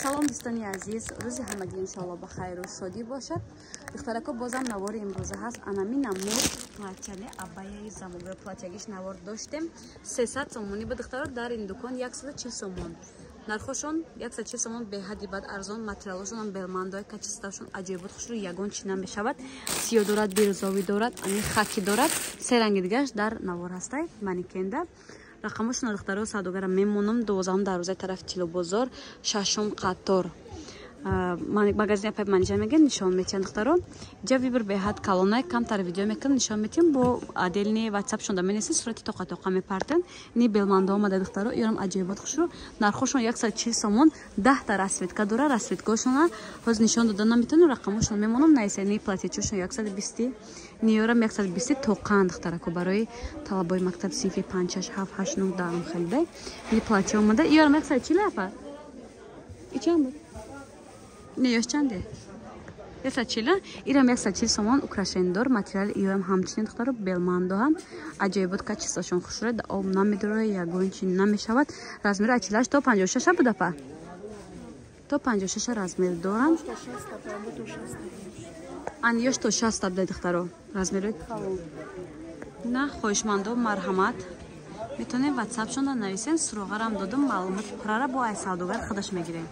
Салом, дӯстони азиз, рӯзи ҳамагӣ иншоалло ба хайру шодӣ бошад. Духтарако, бозам навори имрӯза ҳаст. Анами намуд платьяне, абаяи замонаи платьягиш навор доштем, 300 сомонӣ ба духтаро, дар ин дукон 140 сомон. Нархошон 140 сомон, беҳадди бад арзон. Материалошонам белмандои, качествашон аҷоибот, хушрӯ, ягон чи намешавад. Сиё дорад, бирӯзовӣ дорад, ани хаки дорад, се ранги дигараш дар навор ҳастай манекенда. Рақамошона, духтаро, савдогара мемонам. 12-ум дарвозаи тарафи Тилобозор, шашум қатор, магазини апай Манижа мегӯян, нишон метиҳанд. Духтаро, ҷа выбор беҳад калонай. Камтар видео мекунам, нишон метиҳам. Бо отдельный ватсапшонда менесен, сурати тоқа тоқа мепартен. Ини белмандо омада, духтаро, иёрам аҷоибот, хушрӯ. Нархошон 140 сомон, 10-та расцветка дора. Расцветкаошона ҳозир нишон дода наметавонам, рақамошон мемонам, наиса. Ини платьячошон 120, ниёрам 120 тоқаан. Духтарако, барои талабои мактаб, синфи панҷ, шаш, ҳафт, ҳашт, нӯҳ, даҳам харида. Ини платья омада, иёрам 140, апа, и чанд буд? Не, ёш чанде? 140. Ирам 140 сомон, украшениядор. Материали иёам ҳамчунин, духтаро, белмандо ҳам аҷоибот, качествашон хушрӯ, об намедора, ягон чи намешавад. Размери ачилаш то 56-а буд, апа, то 56-а размер доранд. Ан ёш то 60-а буда, духтаро, размерои калон. На, хоҳишмандо, марҳамат, метавонем ватсапшонда нависен. Суроғарам додум, маълумоти пуррара бо ай савдогар худаш мегирем.